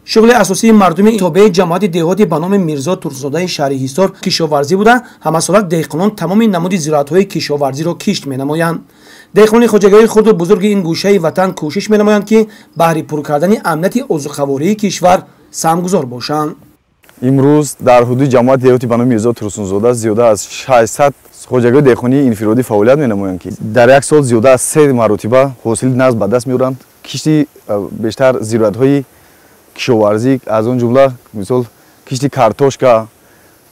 Шуғли асосии мардуми тобеи ҷамоати деҳоти ба номи Мирзо Турсунзодаи шаҳри Ҳисор кишоварзӣ буда, ҳамасола деҳқонон тамоми намуди зироатҳои кишоварзиро кишт менамоянд. Деҳқонони хоҷагиҳои хурду бузурги ин гӯшаи ватан кӯшиш менамоянд, ки баҳри пур кардани амнияти озуқавории кишвар саҳмгузор бошанд. Имрӯз дар ҳудуди ҷамоати деҳоти ба номи Мирзо Турсунзода зиёда аз 600 хоҷагиҳои деҳқонии инфиродӣ фаъолият менамоянд, ки дар як сол зиёда аз 3 маротиба ҳосили нағз ба даст меоранд. Кишти бештар зироатҳои кишоварзӣ, аз он ҷумла мисол кишти картошка,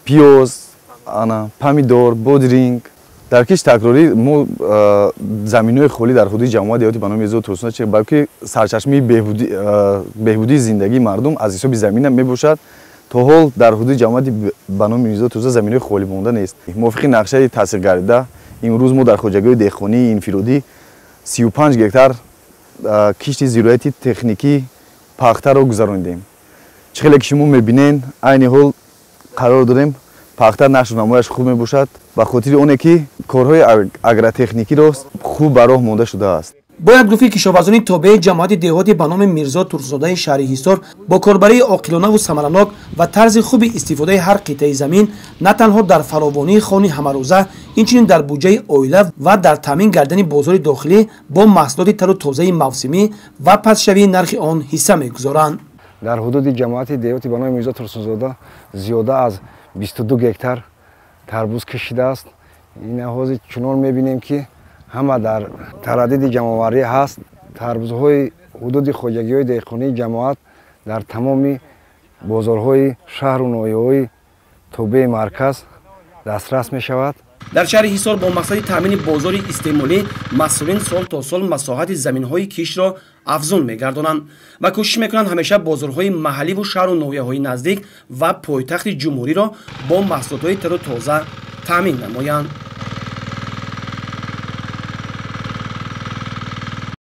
пиёз, помидор, бодринг. Дар кишти такрорӣ мо заминҳои холӣ дар ҳудуди ҷамоати деҳоти ба номи Мирзо Турсунзода, балки сарчашмаи беҳбудии зиндагии мардум аз ҳисоби замин мебошад. То ҳол дар ҳудуди ҷамоати ба номи Мирзо Турсунзода заминҳои холӣ монда нест. Мувофиқи нақшаи тасдиқгардида имрӯз мо дар хоҷагиҳои деҳқонии инфиродӣ 35 гектар кишти зироати техникӣ пахтаро гузаронидем. Чӣ хеле ки шумо мебинед, айни ҳол қарор дорем, пахта нашр намояш хуб мебошад, ба хотири оне ки корҳои агротехникиро хуб ба роҳ монда шудааст. Бояд гуфт, ки кишоварзони тобеи ҷамоати деҳоти ба номи Мирзо Турсунзодаи шаҳри Ҳисор бо корбарии оқилонаву самаранок ва тарзи хуби истифодаи ҳар қитъаи замин на танҳо дар фаровонии хони ҳамарӯза, инчунин дар буҷаи оила ва дар таъмин гардани бозори дохилӣ бо маҳсулоти тару тозаи мавсимӣ ва пастшавии нархи он ҳисса мегузоранд. Дар ҳудуди ҷамоати деҳоти ба номи Мирзо Турсунзода зиёда аз 22 гектар тарбуз кишидааст. Ин ҳозир чунон мебинем, ки ҳама дар тараддиди ҷамъоварӣ ҳаст. Тарбузҳои ҳудуди хоҷагиҳои деҳқонии ҷамоат дар тамоми бозорҳои шаҳру ноҳияҳои тобеи марказ дастрас мешавад. Дар шаҳри Ҳисор бо мақсади таъмини бозори истеъмолӣ масъулин сол то сол масоҳати заминҳои киштро афзун мегардонанд ва кӯшиш мекунанд ҳамеша бозорҳои маҳалливу шаҳру ноҳияҳои наздик ва пойтахти ҷумҳуриро бо маҳсулотҳои тару тоза таъмин намоянд.